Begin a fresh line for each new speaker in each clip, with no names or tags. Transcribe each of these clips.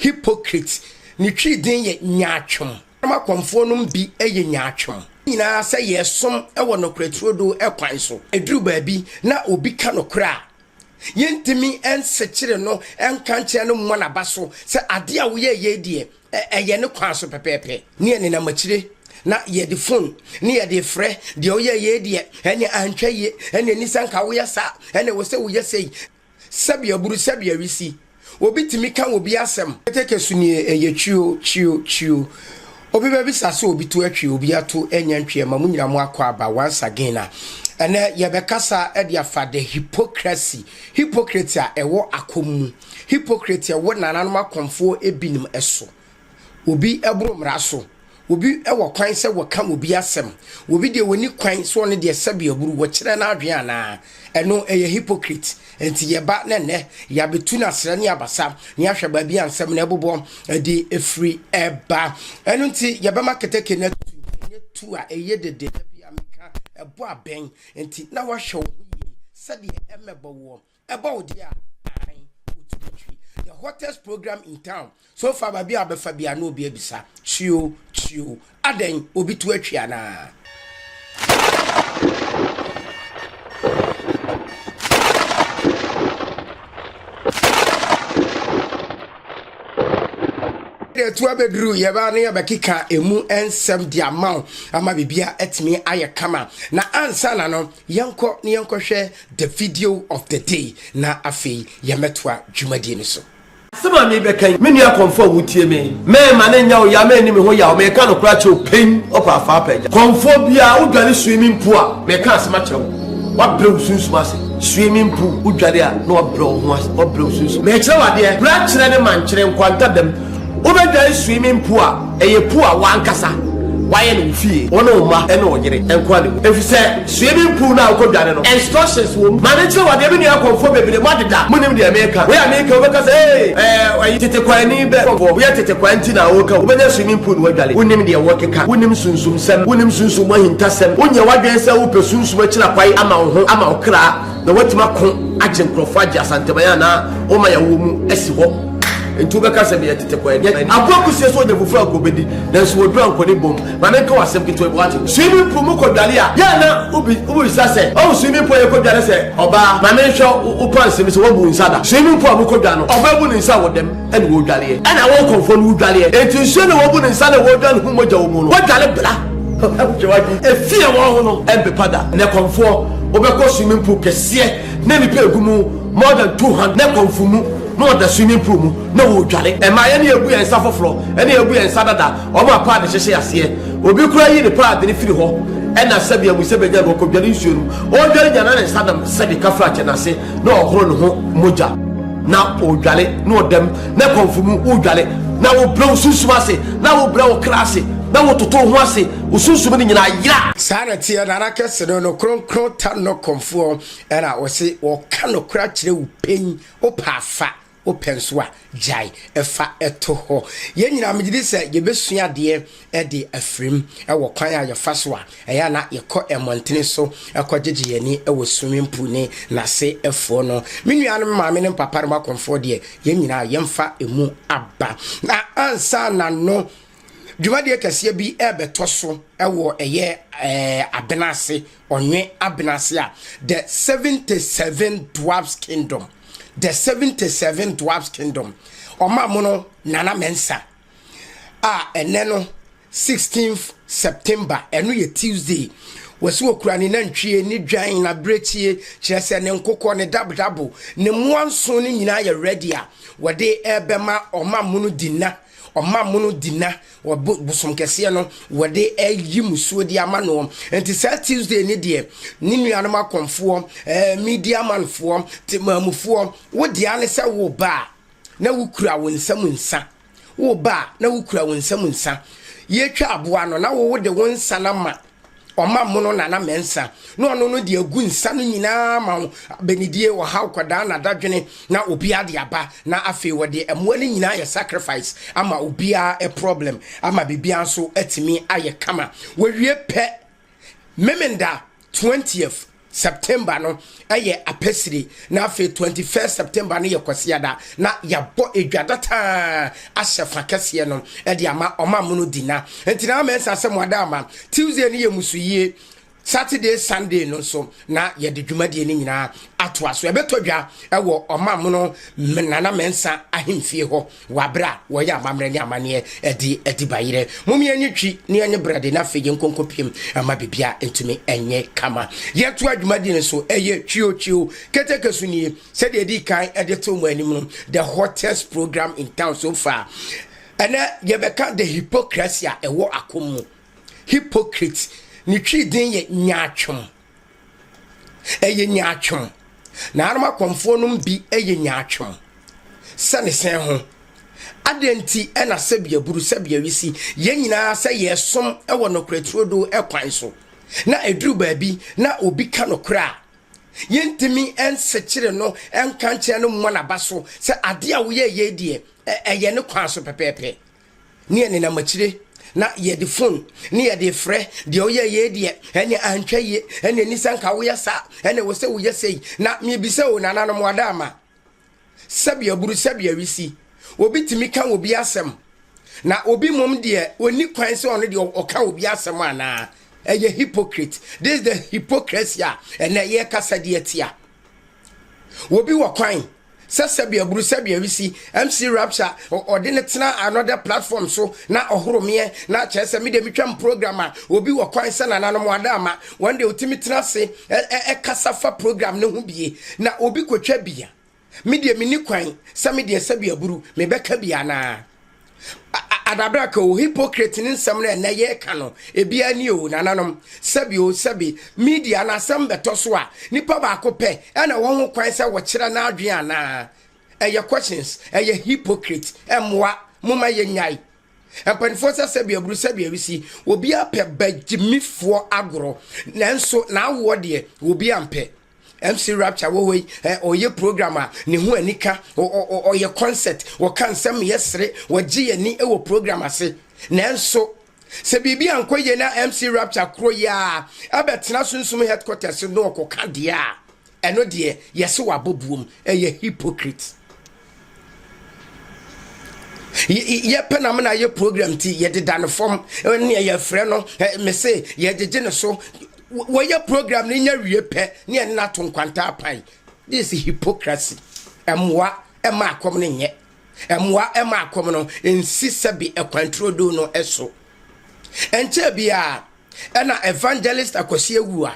Hypocrite, ne Twi din yɛ nyaatwom. Akɔmfoɔ nom bi yɛ nyaatwom. Nyinaa sɛ yɛsom wɔ nokorɛ turodoo kwan so. Ɛduru baabi na obi ka nokorɛ a, yɛntumi nsekyere no nka nkyerɛ no mmɔ n'aba so sɛ adeɛ a woyɛeɛ yi deɛ, ɛyɛ ne kwan so pɛpɛɛpɛ. Ne yɛnenam akyire na yɛde phone ne yɛde frɛ, deɛ woyɛeɛ yi deɛ, ɛnneɛ antwa yie, ɛnneɛ ɛnni sɛ nka woyɛ saa, ɛnneɛ ɛwɔ sɛ woyɛ sei. Sɛbi aburu, sɛbi awisi. Obi tumi ka obi asɛm. Keteke so nie, ɛyɛ twio, twio, twio. Obi bɛbisa sɛ obi to atwi, obi ato anya ntwi ɛma mo nyina mo akɔ aba once again a. Ɛnɛ yɛbɛkasa de afa the hypocrisy, hypocrite a ɛwɔ akɔm mu, hypocrite a ɛwɔ nananom akɔmfoɔ ebinom so. Obi boro mmara so. Obi wɔ kwan sɛ wɔka obi asɛm. Obi deɛ wɔnni kwan sɛ ɔno deɛ sɛbe aburu, wɔkyerɛ n'adwene anaa? Ɛno ɛyɛ hypocrite. Enti yɛba na nnɛ yɛabɛtu no asrɛ ne abasa na yɛahwɛ baabi a nsɛm no ɛbobɔ de firi ɛba. Ɛno nti yɛbɛma keteke no atu. Ɛnyɛ tu a ɛyɛ dede, da bi a meka ɛbɔ abɛn. Enti na woahwɛ wo ho yie sɛdeɛ ɛmmɛbɔ woɔ. Ɛbɔ wo deɛ a, aane, wotumi twi. The hottest program in town so far, baabi a wobɛfa biara na obi abisa, Kyio, kyio, adɛn, obi to atwi anaa? Deɛ ɛto abɛduru yɛba ne yɛbɛkeka emu nsɛm de ama wo ama biribia atumi ayɛ kama. Na ansa na no, yɛnkɔ na yɛnkɔhwɛ the video of the day na afei yɛmmɛtoa dwumadie no so.
Asɛm a merebɛka yi, me nua kɔmfoɔ a wotie me yi, mɛmma no nyɛ wo yaw, mɛnni me ho yaw, mereka nokorɛ akyerɛ wo pɛn, ɔpɛ afaa pɛ agya. Kɔmfoɔ biara, wodware swimming pool a, mereka asɛm akyerɛ wo, woabrɛ wo sunsum ase. Swimming pool, wodware a, na woabrɛ wo ho ase, woabrɛ wo sunsum. Merekyerɛ wo adeɛ, bra kyerɛ ne mankyerɛ, nkwanta dam. Wobɛdware swimming pool a, ɛyɛ pool a w'ankasa woayɛ no wo fie, wo ne wo mma ne wo yere nko ara na ɛwɔ mu. Efisɛ swimming pool no a wokɔdware no, instructions wɔ mu. Ma menkyerɛ wo adeɛ, me nua akɔmfoɔ bebree, moadeda, monnim deɛ mereka. Wei a mereka yi, wobɛka sɛ, Ee, ɛɛ, ɛyi, tete kwaani bɛ, kɔmfoɔ, woyɛ tete kwaa nti na woreka o. Wobɛnya swimming pool na woadware. Wonnim deɛ worekeka. Wonnim sunsumsɛm. Wonnim sunsum mu ahintasɛm. Wonyɛ w'adwene sɛ wopɛ sunsum akyira kwan ama wo ho, ama wo kra. Na woatumi ako agye nkurɔfoɔ agye Asanteman anaa wo man a wowɔ mu asi hɔ. Enti wobɛka sɛ meyɛ tete kwaani. Aboa kusie sɛ ɔnya fufuo a anka ɔbɛdi, nanso wɔduru a nkɔ ne bom. Ma menka wo asɛm ketewa bi, woate? Swimming pool mu kɔdware a, yɛ a na wobisa sɛ, Ɔwo swimming pool a yɛkɔdware sɛ ɔbaa, ma menhwɛ wo pants mu sɛ woabu wo nsa da. Swimming pool a mokɔdware no, ɔbaa bu ne nsa wɔ dɛm ɛna wɔdwareɛ. Ɛna wo kɔmfoɔ no wodwareɛ. Enti nsuo no a wɔbu ne nsa na wɔdware no ho mogya wɔ mu no, wɔdware bra. Efi a ɛwɔ ho no ɛmpepa da. Nɛ kɔmfoɔ wobɛkɔ swimming pool kɛseɛ na nnipa egu mu more than 200 nɛ kɔmfo mu na ɔda swimming pool mu na wɔredware. Mmaeɛ no yɛgu yɛn nsa foforɔ ɛne yɛgu yɛn nsa dada, wɔn a paade hyehyɛ aseɛ. Obi koraa yi ne paade no firi hɔ ɛna sɛbi amu sɛ bɛnya no ɔkɔdware nsuo no mu. Ɔredware nya na ne nsa nam sɛbi kafra kyɛ n'ase na ɔhoro ne ho mogya na ɔredware na ɔdam na kɔmfo mu wodware na wobrɛ wo sunsum ase na wobrɛ wo kra ase na wototo wo ho ase wo sunsum no nyinaa yera.
Saa na ɛteɛ, Nana kɛse no, no kronkron ta no kɔmfoɔ, ɛna ɔse ɔka nokorɛ akyerɛ wo pɛn, wopɛ a fa, wopɛ nso a gyae fa to hɔ. Yɛn nyinaa megyedi sɛ yɛbɛsua adeɛ de afirim wɔ kwan a yɛfa so a ɛyɛ a na yɛkɔ mmɔntene so kɔgyegye yɛn ani wɔ swimming pool ne n'asefoɔ no. Me nuanom maame ne papa nom akɔmfoɔ deɛ, yɛn nyinaa yɛmfa ɛmu aba. Na ansa na no, dwumadie kɛseɛ bi ɛrebɛtɔ so wɔ ɛyɛ abena ase, Ɔnwe abena ase a, the 77 Dwarfs Kingdom, the 77 Dwarfs Kingdom, ɔma mo no Nana Mensah. A ɛnɛ no 16th September, ɛno yɛ Tuesday. Wɔsi wɔkura ne nantwie, ne dwan, n'abirekyie, kyerɛ sɛ ne nkokɔ, ne dabodabo, ne mmoa nson no nyinaa yɛ ready a wɔde ɛrebɛma ɔma mono di nna, ɔma mono di nna, wɔ bosom kɛseɛ no wɔde ɛyi musuo de ama noɔ. Nti saa Tuesday ne deɛ, ne nuanom akɔmfoɔ, media manfoɔ, temaamufoɔ, wo dea ne sɛ wo ba a na wokura wo nsam nsa. Wo ba a, na wokura wo nsam nsa. Yɛtwa aboa no, na wo wode wo nsa no ama ɔma mono Nana Mensah, na ɔno no de agu nsa no nyinaa ma wo, benidie, ɔhaw, kɔdaa, na dadwene, na obiara de aba, na afei wɔde mmoa no nyinaa yɛ sacrifice ama obiara problem, ama biribiara nso atumi ayɛ kama. Wɔwie pɛ, Memenda 20th. September no yɛ Apɛsire, na afei 21st September no yɛ Kwasiada, na yɛabɔ edwa dataa ahyɛ fa kɛseɛ no de ama ɔma mono di na. Nti na mɛnsa sɛ mo ada ama. Tuesday no yɛ musuyie, Saturday, Sunday no nso na yɛde dwumadie no nyinaa atoa so. Ɛbɛtɔ dwa wɔ Ɔmamono Nana Mensah ahemfie hɔ wɔ aberɛ a wɔyɛ amammerɛ ne amanneɛ de adi bayerɛ. Mom yɛnye twi ne yɛnye brɛde na afei yɛnkɔ nkɔpiem ama bibia ntumi nyɛ kama. Yɛtoa dwumadie no so, ɛyɛ twio twio keteke so nie. Sɛdeɛ ɛdii kan de too mo anim no, the hottest program in town so far. Ɛnɛ yɛbɛka the hypocrisy a ɛwɔ akɔm mu. Hypocrite ne twi din yɛ nyaatwom. Ɛyɛ nyaatwom. Naanom akɔmfoɔ nom bi yɛ nyaatwom. Sɛ ne sɛn ho. Adɛn nti na sɛbi aburu, sɛbi awisi, yɛn nyinaa sɛ yɛresom wɔ nokorɛ turodoo kwan so, na ɛduru baabi na obi ka nokorɛ a, yɛntumi nsekyere no nka nkyerɛ no mmɔ n'aba so sɛ adeɛ a woyɛeɛ yi deɛ, ɛyɛ ne kwan so pɛpɛɛpɛ. Ne yɛnenam akyire na yɛde phone ne yɛde frɛ deɛ ɔyɛ yei deɛ ɛne antwa yie ɛne ani sɛ nka woyɛ saa ɛne wɔ sɛ woyɛ sei na mebisa o nananom wada ama sɛbi aburu sɛbi awisi obi tumi ka obi asɛm na obi mmom deɛ ɔni kwan sɛ ɔno deɛ ɔka obi asɛm anaa ɛyɛ hypocrite. This is the hypocrisy a ɛnɛ yɛkasa deɛ tia obi wɔ kwan sɛ sɛbi aburu sɛbi awisi MC Rapture ɔde ne tena another platform so na ɔhoro meɛ na kyerɛ sɛ mede metwam program a obi wɔ kwan sɛ nananom ada ama wɔn deɛ ɔtumi tena ase ɛkasa fa program no ho bie na obi kɔtwa bia me deɛ menni kwan sɛ me deɛ sɛbi aburu mebɛka bi anaa adabraka o hypocrite ne nsɛm no ɛnɛ yɛreka no ebia ni o nananom sɛbi o sɛbi media na asɛm bɛtɔ so a nipa baako pɛ ɛna wɔn ho kwan sɛ wɔkyerɛ n'adwene anaa ɛyɛ questions ɛyɛ hypocrite ɛmmoa moma yɛ nyae mpanimfoɔ sɛ sɛbi aburu sɛbi awisi obi apɛ bagyimifoɔ agorɔ nanso n'awoɔ deɛ obi ampɛ. MC Rapture wɔ hɔ yi ɔyɛ program a ne ho anika ɔyɛ concert wɔka nsɛm yɛ sere wɔgye yɛn ni wɔ program ase nanso sɛ biribi ankɔ yie na MC Rapture koro yi a ɛbɛtena Sunsum headquarters no ɔkɔka deɛ a ɛno deɛ yɛse wabɔ buom ɛyɛ hypocrite. Yɛpɛ na mena yɛ program ti yɛdeda no fam ne yɛfrɛ no mese yɛgyegye ne so wɔyɛ program no nya wie pɛ ne ɛne no ato nkwanta apan. This is hypocrisy. Ɛmmoa ɛma akɔm no nyɛ ɛmmoa ɛma akɔm no nsi sɛbi ɛkwanturodo no so ɛnkyɛ biara ɛna Evangelist Akwasi Awua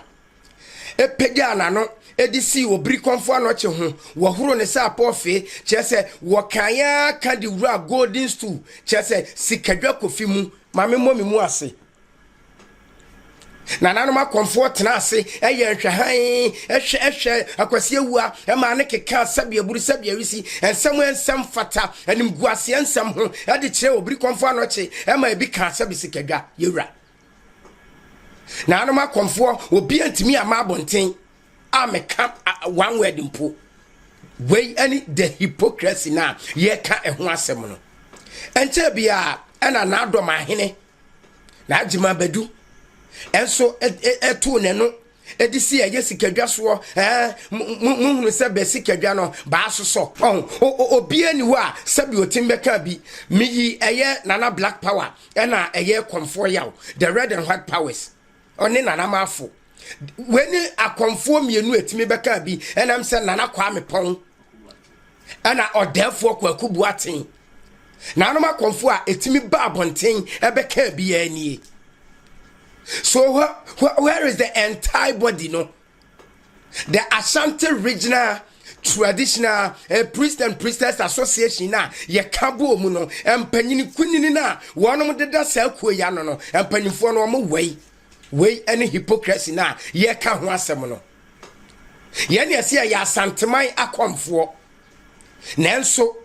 ɛpagyaa n'ano ɛde sii obiri kɔmfo anɔkye ho wɔhoro ne sɛ apɔɔfe kyerɛ sɛ wɔkan ara ka de wura golden stool kyerɛ sɛ sikadwa kofi mu maame mmɔ me mu ase. Nananom akɔmfoɔ tena ase ɛyɛ nhwɛhan ɛhwɛ ɛhwɛ Akwasi Awua ɛma ne keka sɛbi aburu sɛbi awisi nsɛm nsɛm fata animguaseɛ nsɛm ho ɛde kyerɛ obiri kɔmfo anɔkye ɛma ebi ka sɛbi sikadwa yɛwura. Nananom akɔmfoɔ obi antumi ama abɔnten a meka one word mpo. Wei ɛne the hypocrisy na yɛka ɛho asɛm no. Ɛnkyɛ bia ɛna n'adɔm ahene na agyema badu ɛnso ɛtoo n'ano ɛde si ɛyɛ sikadwa soɔ ɛɛ muhunu sɛ bɛ sikadwa no baa sosɔ ɔho obiara ni hɔ a sɛbi otim bɛka bi meyi ɛyɛ Nana Black Power ɛna ɛyɛ kɔmfoɔ yaw the red and white powers ɔne Nana Maafo wei ne akɔmfoɔ mmienu etimi bɛka bi ɛnam sɛ Nana Kwame Pɔn ɛna ɔdɛɛfoɔ Kwaku Boaten nanom akɔmfoɔ a etimi ba abɔnten ɛbɛka bi nie. So where is the entire body no? The Ashanti Regional Traditional Priest and Priestess Association na yɛka bɔ mu no mpanyini kunini na wɔnom deda saa kuo ya no no mpanyinfoɔ no wɔn wei wei ne hypocrisy na yɛka ho asɛm no. Yɛn yɛsɛ yɛyɛ Asanteman akɔmfoɔ nanso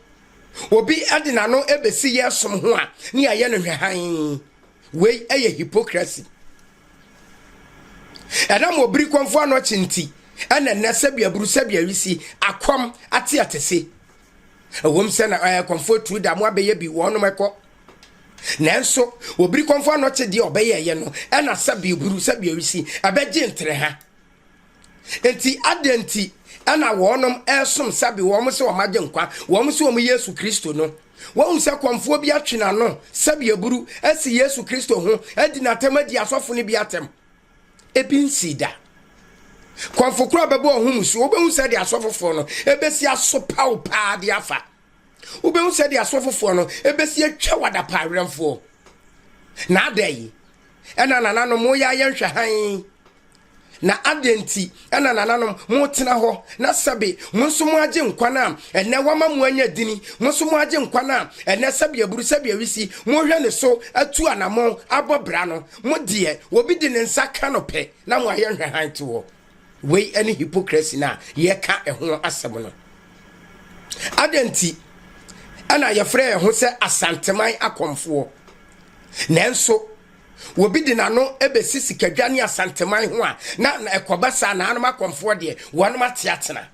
obi de n'ano ebesi yɛ som ho a ne yɛayɛ no hwɛhan. Wei yɛ hypocrisy. Ɛnam obiri kɔmfo anɔkye nti ɛna nnɛ sɛbi aburu sɛbi awisi akɔm ate atese. Ɛwom sɛ na ɛyɛ kɔmfo turu da mo abɛyɛ bi wɔnom ɛkɔ. Nanso obiri kɔmfo anɔkye deɛ ɔbɛyɛ ɛyɛ no ɛna sɛbi aburu sɛbi awisi ɛbɛgye ntere ha. Enti adɛn nti na wɔnom resom sɛbe wɔn sɛ wɔn agyenkwa, wɔn sɛ wɔn Yesu Kristo no? Woahu sɛ kɔmfoɔ bi atwe n'ano sɛbe aburu asi Yesu Kristo ho, adi n'atɛm adi asɔfo no bi atɛm? Ebi nsii da. Kɔmfo koro a bɛbɔ ɔho musuo, wobɛhu sɛdeɛ asɔfofoɔ no ɛbɛsi asopa wo paa de afa. Wobɛhu sɛdeɛ asɔfofoɔ no ɛbɛsi atwa wo adapaa werɛmfoɔ. Na adɛn ɛna nananom moyɛ ayɛ nhwɛ hann? Na adɛn nti na nananom motena hɔ na sɛbe mo nso moagye nkwa no a ɛnnɛ wama mo anya dini, mo nso moagye nkwa no a ɛnnɛ sɛbe aburu sɛbe awisi mohwɛ ne so atu anammɔn abɔ bra no, mo deɛ obi de ne nsa ka no pɛ na moayɛ nhwɛhan to hɔ? Wei ne hypocrisy no a yɛka ɛho asɛm no. Adɛn nti na yɛfrɛ yɛn ho sɛ Asanteman akɔmfoɔ nanso Obi de n'ano bɛsi sikadwa ne Asanteman ho a, na ɛkɔba saa naanom akɔmfoɔ deɛ, wɔnom ate atena.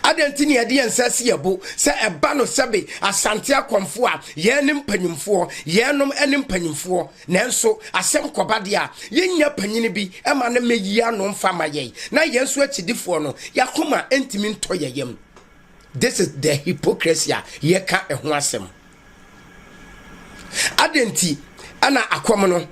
Adɛn nti ne yɛde yɛn nsa asi yɛn bo sɛ ɛba no sɛbe Asante akɔmfoɔ a, yɛn ne mpanyimfoɔ, yɛnom ne mpanyimfoɔ, nanso asɛm kɔba deɛ a, yɛnnya panyini bi ma no mmɛyi ano mfa ma yɛn, na yɛn nso akyidifoɔ no, yɛakoma ntumi ntɔ yɛn yam. This is the hypocrisy a yɛka ɛho asɛm. Adɛn nti na akɔm no,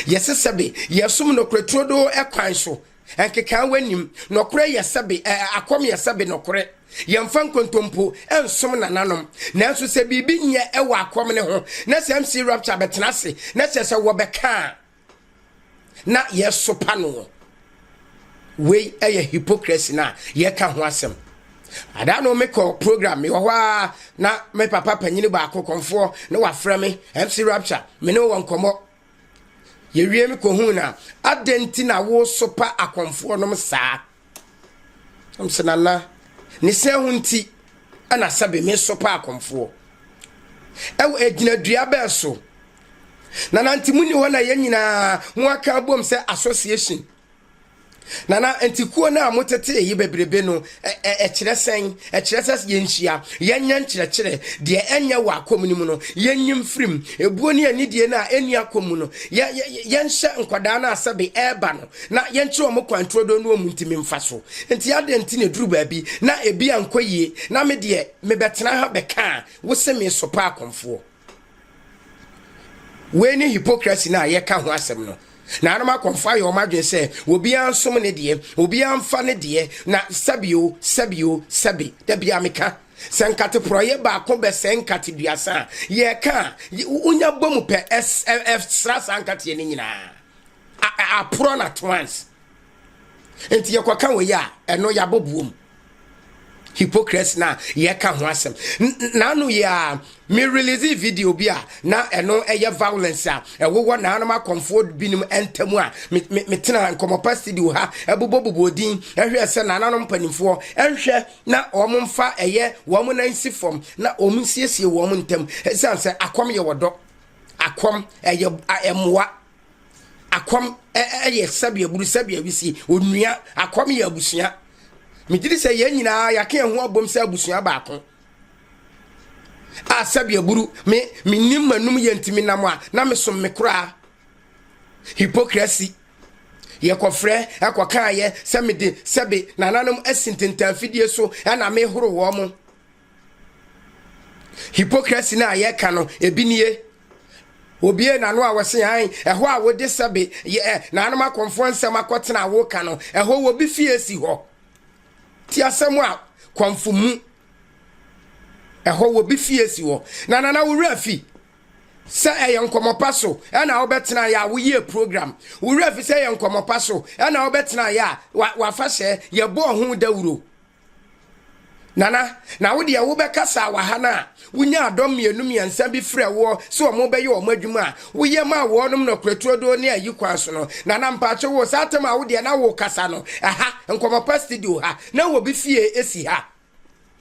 yɛse sɛbe yɛsom nɔkorɛ turodoo kwan so, nkekaa w'anim, nɔkorɛ yɛ sɛbe, ɛ, akɔm yɛ sɛbe nɔkorɛ, yɛmfa nkontompo nsom nananom, nanso sɛ biribi nyɛ wɔ akɔm no ho, na sɛ MC Rapture bɛtena ase, na kyerɛ sɛ wɔbɛka a, na yɛsopa noɔ. Wei yɛ hypocrisy no a yɛka ho asɛm. Ada no mekɔ program mewɔ hɔ a na me papa panyini baako kɔmfoɔ na wafrɛ me MC Rapture me ne wɔ nkɔmmɔ. Yɛwie me kɔhuu na adɛn nti na wosopa akɔmfoɔ nom saa? Ɛm sɛ nana ne sɛn ho nti ɛna sɛbe mesopa akɔmfoɔ. Ɛwɔ agyinadua bɛɛ so Nana nti monni hɔ na yɛn nyinaa mo aka abom sɛ association. Nana nti kuo no a motetee yi bebrebe no ɛkyerɛ sɛn? Ɛkyerɛ sɛ yɛnhyia, yɛnyɛ nkyerɛkyerɛ, deɛ ɛnyɛ wɔ akɔm no mu no yɛnyi mfirim, ebuo ne anidie no a ɛnni akɔm mu no yɛnhyɛ nkwadaa no a sɛbe ɛreba no na yɛnkyerɛ wɔn kwan turodoo no wɔn ntumi mfa so. Nti adɛn nti na ɛduru baabi na ebi ankɔ yie na me deɛ mebɛtena ha bɛka a wose mesopa akɔmfoɔ? Wei ne hypocrisy no a yɛka ho asɛm no. Naanom akɔmfo ayɛ wɔn adwene sɛ obiara nsom ne deɛ, obiara mfa ne deɛ, na sɛbi o, sɛbi o, sɛbi. Da biara meka sɛ nkate porɔeɛ baako bɛsɛe nkate duasa a, yɛka a, wonya bɔ mu pɛ, ɛsra saa nkateɛ no nyinaa. Aporɔ no at once. Nti yɛkɔka wei a, ɛno yɛabɔ buom. Hypocrisy na yɛka ho asɛm. N'ano yi a, me release video bi a na ɛno ɛyɛ violence a ɛwowɔ naanom akɔmfoɔ binom ntam a metena nkɔmmɔpa studio ha ɛbobɔbobɔ odin ɛhwɛ sɛ nananom mpanimfoɔ ɛnhwɛ na wɔn mfa ɛyɛ wɔn nan si fam na wɔn nsiesie wɔn ntam ɛsiane sɛ akɔm yɛ wɔdɔ akɔm ɛyɛ ɛmmoa Akɔm yɛ sɛbi aburu sɛbi awisi onua akɔm yɛ abusua. Megye di sɛ yɛn nyinaa yɛaka yɛn ho abom sɛ abusua baako. A sɛbi aburu me menim m'anum yɛ nti menam a na mesom me koraa. Hypocrisy. Yɛkɔfrɛ ɛkɔkaayɛ sɛ mede sɛbe nananom asi ntentanfidie so ɛna mehoro wɔn mo. Hypocrisy no a yɛka no, ebi nie. Obie n'ano a wɔse an, ɛhɔ a wode sɛbe yɛ n'anom akɔmfoɔ nsɛm akɔtena a woka no, ɛhɔ wɔ bi fie si hɔ. Ti asɛm a kɔmfo mu. Ɛhɔ wɔ bi fie si hɔ. Na nana wo werɛ fi sɛ ɛyɛ nkɔmmɔ pa so ɛna wobɛtena yɛ a woyie program. Wo werɛ fi sɛ ɛyɛ nkɔmmɔ pa so ɛna wobɛtena yɛ a wafa hyɛ yɛbɔɔ ho dawuro. Nana, na wo deɛ wobɛkasa wɔ ha no a, wonya adɔm mmienu mmiɛnsa bi frɛ woɔ sɛ wɔn bɛyɛ wɔn adwuma a, woyɛ maa wɔnom nɔkorɛ turodoo ne ayi kwan so no. Nana, mpaakye wo, saa tam a wo deɛ na wokasa no, ɛha, Nkɔmɔpa studio ha, na wɔ bi fie si ha.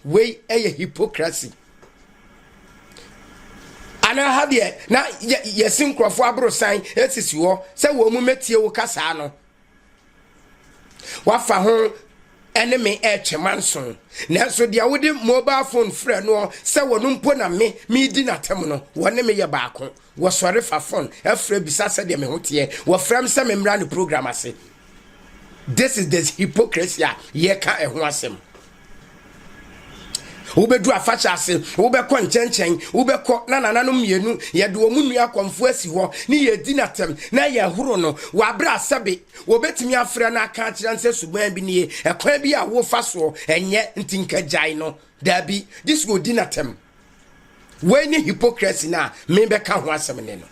Wei yɛ hypocrisy. Anaa ha deɛ, na yɛsi nkurɔfoɔ aborosan sisi hɔ sɛ wɔn mu mɛtie wo kasaa no. Wafa ho ne me retwe manso. Nanso deɛ wode mobile phone frɛ noɔ sɛ wɔno mpo na me meredi n'atam no, wɔne me yɛ baako. Wɔsɔre fa phone frɛ bisa sɛdeɛ me ho teɛ. Wɔfrɛ me sɛ memmra ne program ase. This is the hypocrisy a yɛka ɛho asɛm. Wobɛdu afahyɛ ase, wobɛkɔ nkyɛnkyɛn, wobɛkɔ na nananom mmienu yɛde wɔn nua akɔmfo asi hɔ ne yɛdi n'atɛm na yɛhoro no wɔ aberɛ a sɛbe wɔbɛtumi afrɛ no aka akyerɛ no sɛ suban bi nie, ɛkwan bi a wofa soɔ ɛnyɛ nti nka gyae no. Daabi, gye sɛ ɔdi n'atɛm. Wei ne hypocrisy no a mebɛka ho asɛm ne no.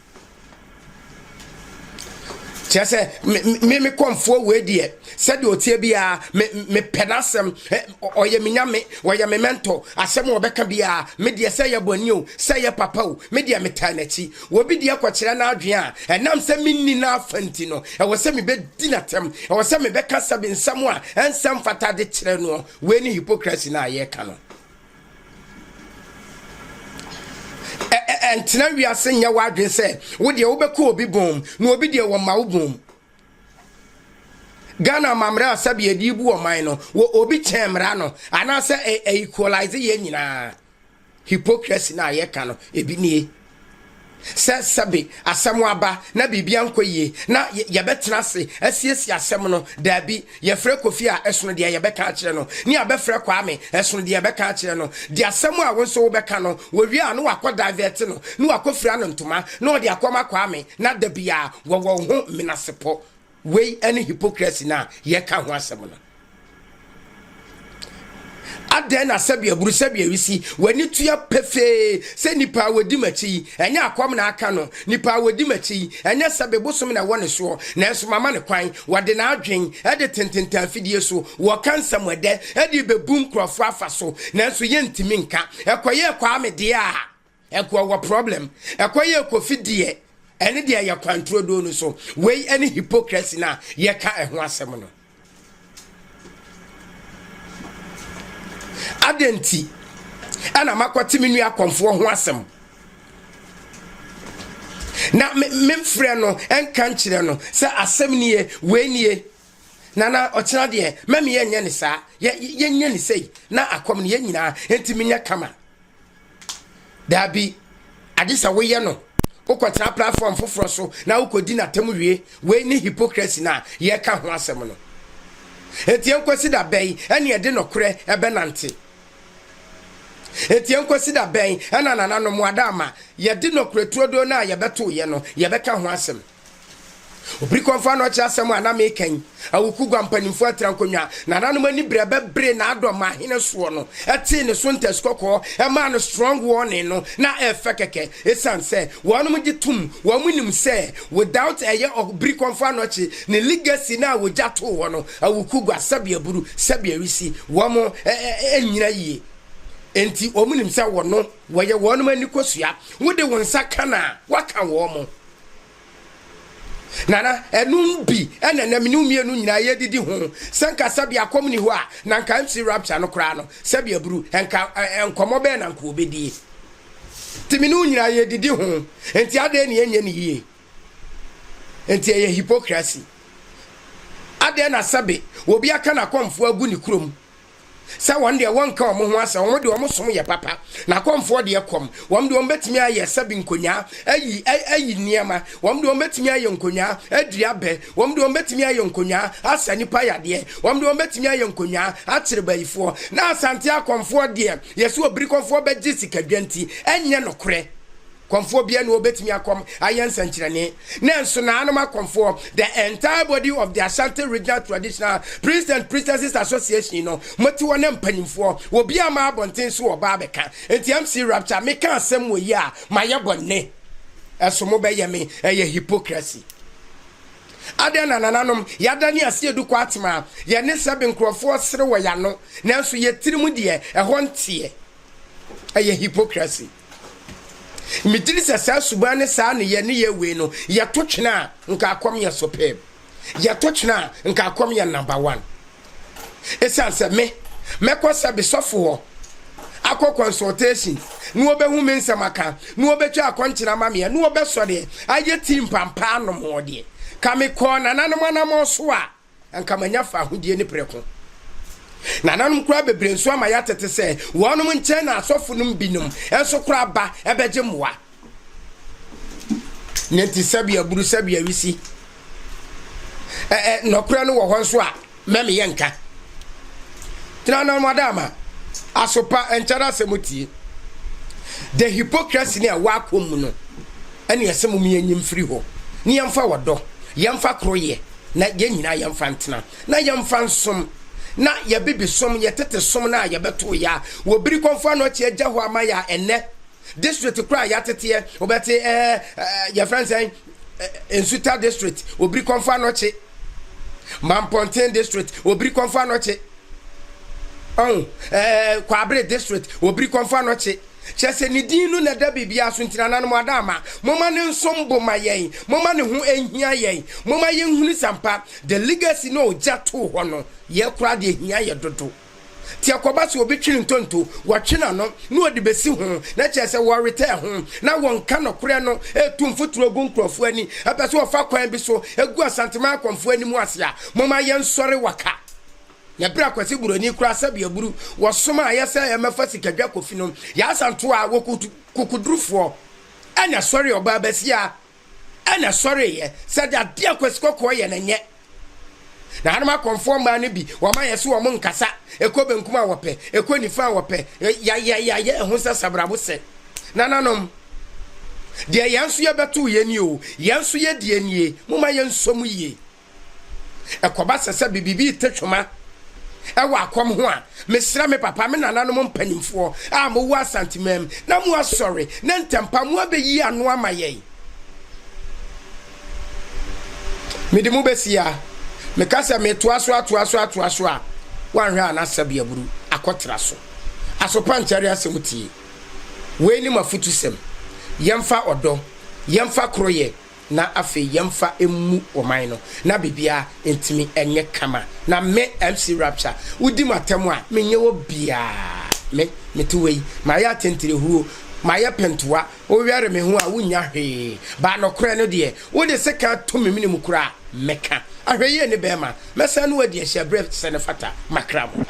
Kyerɛ sɛ me me kɔmfoɔ wei deɛ sɛdeɛ ɔteɛ biara me mepɛ n'asɛm, ɔyɛ me nyame, ɔyɛ me mentor, asɛm a ɔbɛka biara me deɛ sɛ yɛ bɔne o sɛ yɛ papa o me deɛ metaa n'akyi. Obi deɛ kɔkyerɛ n'adwene a ɛnam sɛ menni n'afa nti no ɛwɔ sɛ mebɛdi n'atɛm, ɛwɔ sɛ mebɛka sɛbe nsɛm a ɛnsɛ mfata de kyerɛ noɔ. Wei ne hypocrisy no a yɛreka no. Ɛntena wiase nyɛ w'adwene sɛ wo deɛ wobɛkɔ obi bɔn mu na obi deɛ wɔma wo bɔn mu. Ghana amammerɛ a sɛbi yɛde bu ɔman no, wɔ obi kyɛn mmara no anaasɛ ɛ equalize yɛn nyinaa. Hypocrisy no a yɛka no, ebi nie. Sɛ sɛbe asɛm aba na biribi ankɔ yie na yɛbɛtena ase asiesie asɛm no, daabi, yɛfrɛ Kofi a, ɛsono deɛ yɛbɛka akyerɛ no, ne yɛabɛfrɛ Kwame, ɛsono deɛ yɛbɛka akyerɛ no. Deɛ asɛm a wo nso wobɛka no, wɔwie a na wakɔ divert no, na wakɔfira no ntoma, na ɔde akɔma Kwame, na da biara wɔwɔ wo ho menasepɔ. Wei ne hypocrisy no a yɛka ho asɛm no. Adɛn na sɛbi aburu sɛbi awisi w'ani tua pefee sɛ nipa a wɔdi m'akyi yi ɛnyɛ akɔm na aka no, nipa a wɔdi m'akyi yi ɛnyɛ sɛbi bosom na ɛwɔ ne soɔ, nanso mama no kwan, wɔde n'adwen de tententan afidie so, wɔka nsɛm ɛdɛ de bɛbu nkurɔfoɔ afa so, nanso yɛntumi nka. Ɛkɔyɛɛ Kwame deɛ a, Ɛkoa wɔ problem. Ɛkɔ yɛ Kofi deɛ ɛne deɛ yɛ kwanturodoo no so. Wei ɛne hypocrisy no a yɛka ɛho asɛm no. Adɛn nti ɛna makɔte me nua akɔmfoɔ ho asɛm na memfrɛ no ɛnka nkyerɛ no sɛ asɛm nie, wei nie. Nana ɔkyena deɛ mɛme yɛnyɛ ne saa, yɛnyɛ ne sei na akɔm no yɛn nyinaa ntumi nyɛ kama. Daabi, agye sɛ woyɛ no. Wokɔtena platform foforɔ so na wokɔdi n'atam wie. Wei ne hypocrisy no a yɛreka ho asɛm no. Enti ɛnkɔsi da bɛn ɛne yɛde nɔkorɛ ɛbɛnante? Enti ɛnkɔsi da bɛn ɛna nananom adaama yɛde nɔkorɛ turodoo no a yɛbɛtoeɛ no yɛbɛka ho asɛm? Obiri kɔmfo ano ɔkyerɛ asɛm a na meka yi, Awuku gua mpanimfoɔ atra nkonnwa, nananom ani brɛ bɛbere n'adɔ ma ahene soɔ no, ɛtee ne so ntasu kɔkɔɔ, ɛmaa no strong warning no, na ɛfɛ kɛkɛ, ɛsiane sɛ wɔnom gye tom, wɔn nim sɛ without ɛyɛ Obiri kɔmfo anɔkye ne legacy no a wɔgya too hɔ no, Awuku gua sɛbe aburu, sɛbe awisi, wɔn ɛnnyina yie. Enti wɔn nim sɛ wɔno, wɔyɛ wɔnom ani kosua, wode wo nsa ka no a, woaka wɔn. Nana, ɛno bi na ɛnɛ me ne wo mmienu nyinaa yɛdidi ho. Sɛ nka sɛbi akɔm ni hɔ a, na nka MC Rapture no koraa no, sɛbi aburu, nka nkɔmmɔ bɛn na nka ɔbɛdie. Nti me ne wo nyinaa yɛdidi ho, nti adɛn ne yɛnyɛ no yie? Nti ɛyɛ hypocrisy. Adɛn na sɛbi obi aka n'akɔmfoɔ agu ne kurom? Sɛ wɔn deɛ wɔnka wɔn ho asɛm, wɔn deɛ wɔn som yɛ papa, na akɔmfoɔ deɛ kɔm, wɔn deɛ wɔn bɛtumi ayɛ sɛbi nkonyaa, ayi, ayi nneɛma, wɔn deɛ wɔn bɛtumi ayɛ nkonyaa, adua bɛ, wɔn deɛ wɔn bɛtumi ayɛ nkonyaa, asa nipa yadeɛ, wɔn deɛ wɔn bɛtumi ayɛ nkonyaa, akyere bayifoɔ, na Asante akɔmfoɔ deɛ, yɛse obirikɔmfoɔ bɛgye sikadwa nti, ɛnyɛ nokorɛ. Kɔmfoɔ biara ni ɔbɛtumi akɔm ayɛ nsɛnkyerɛnne. Nanso naanom akɔmfoɔ, the entire body of the Ashanti Regional Traditional Priests and Priestesses Association no, mote hɔ na mpanyimfoɔ, obiara mma abɔnten so ɔba abɛka. Nti MC Rapture, meka asɛm wɔ yi a, mayɛ bɔne. Ɛso mobɛyɛ me, ɛyɛ hypocrisy. Adɛn na nananom, yɛadane aseɛ du kɔ atema a, yɛne sɛbe nkurɔfoɔ sere wɔ yɛano, nanso yɛ tirim deɛ, ɛhɔ nteɛ. Ɛyɛ hypocrisy. Megye di sɛ saa suban ne saa nneyɛe nneyɛe wei no, yɛto twene a, nka akɔm yɛ superb. Yɛto twene a, nka akɔm yɛ number one. Esiane sɛ me, mɛkɔ sɛ besɔfo hɔ akɔ consultation na wɔbɛhu me nsɛm aka na wɔbɛtwa akɔnkyene ama meɛ na wɔbɛsɔre ayɛ tii mpampaa anom hɔ deɛ, ka mekɔɔ nananom anammɔn so a, Anka manya fahodie ne prɛko. Nananom koraa bebree nso ama yɛatete sɛ wɔnom nkyɛn na asɔfo nom binom nso koraa ba bɛgye mmoa. Ne nti sɛbi aburu sɛbi awisi. Ɛ ɛ nɔkorɛ no wɔ hɔ nso a. Mɛ me yɛ nka. Tena na ɔmo ama asopa nkyɛrɛ asɛm tie. The hypocrisy ne a ɛwɔ akɔm mu no, ɛne ɛsɛ mo yɛnyim mfiri hɔ. Ne yɛmfa wɔdɔ, yɛmfa koroyɛ, na yɛn nyinaa yɛmfa ntena, na yɛmfa nsom, na yɛbibi som, yɛtete som na yɛbɛto yɛ a, wɔbiri kɔmfo ano akyi agya hɔ ama yɛ a ɛnɛ, district kora yɛateteɛ, wobɛte ɛɛ yɛfrɛ nsɛn Nsuta district, Obiri Kɔmfo Anɔkye, Mampɔnten district, Obiri Kɔmfo Anɔkye, ɔn ɛɛ Kwabere district, Obiri Kɔmfo Anɔkye. Kyerɛ sɛ ne din no na ɛda biribiara so nti nananom ada ama momma ne nsom bo ma yɛn, momma ne ho nhia yɛn, momma yɛnhunu sampa the legacy no ɔgya too hɔ no, yɛ koraa deɛ hia yɛ dodo. Nti ɛkɔba sɛ obi twene ntonto, wɔtwe n'ano na wɔde bɛsi ho, na kyerɛ sɛ wɔretɛɛ ho na wɔnka nɔkorɛ no, ɛtu mfoturo gu nkurɔfoɔ ani, ɛpɛ sɛ wɔfa kwan bi so ɛgu Asanteman akɔmfoɔ anim ase a, momma yɛnsɔre waka. Na berɛ Akwasi Buroni koraa sɛbe aburu wɔsom a yɛsɛ yɛmɛfa sikadwa kofi no, yɛasanto a wɔkukudurufoɔ ɛna sɔre ɔbaa basia ɛna sɔreyɛ sɛ de adeɛ Akwasi Kɔkɔɔ yɛ no nyɛ. Na hanom akɔmfoɔ mmaa no bi wɔma yɛ so wɔn nkasa, ɛkɔ benkum a wɔpɛ, ɛkɔ nifa a wɔpɛ, yɛyɛyɛ ɛho sɛ sabrabo sɛ nananom deɛ yɛn nso yɛbɛto yɛn ni o, yɛn nso yɛ deɛ nie, momma yɛn nso mu yie. Ɛkɔba sɛ sɛ biribi te twoma ɛwɔ akɔm ho a, mesrɛ me papa, me nananom mpanimfoɔ a mowɔ Asantemam na mo asɔre na ntɛmpa mo abɛyi ano ama yɛn. Mede mo bɛsi a meka sɛ metoa so atoa so atoa so a, woanhwɛ a na sɛbe aburu akɔtra so. Asopa nkyɛre asɛm tie. Wei ne m'afotusɛm. Yɛmfa ɔdɔ, yɛmfa koroyɛ, na afei yɛmfa mmu ɔman no na biribiara ntumi nyɛ kama. Na me MC Rapture, wodi m'atɛm a, menyɛ wɔ biara. Me, mete wei, mayɛ atɛntirehuo, mayɛ pentoa, wowɛre me ho a wonnya hwee. Baa nɔkorɛ no deɛ, wode sekan to me mene mu koraa, mɛka. Ahwɛ yie ne bɛrima, mɛsan ne wadi ahyia berɛ sɛ ne fata, makra mo.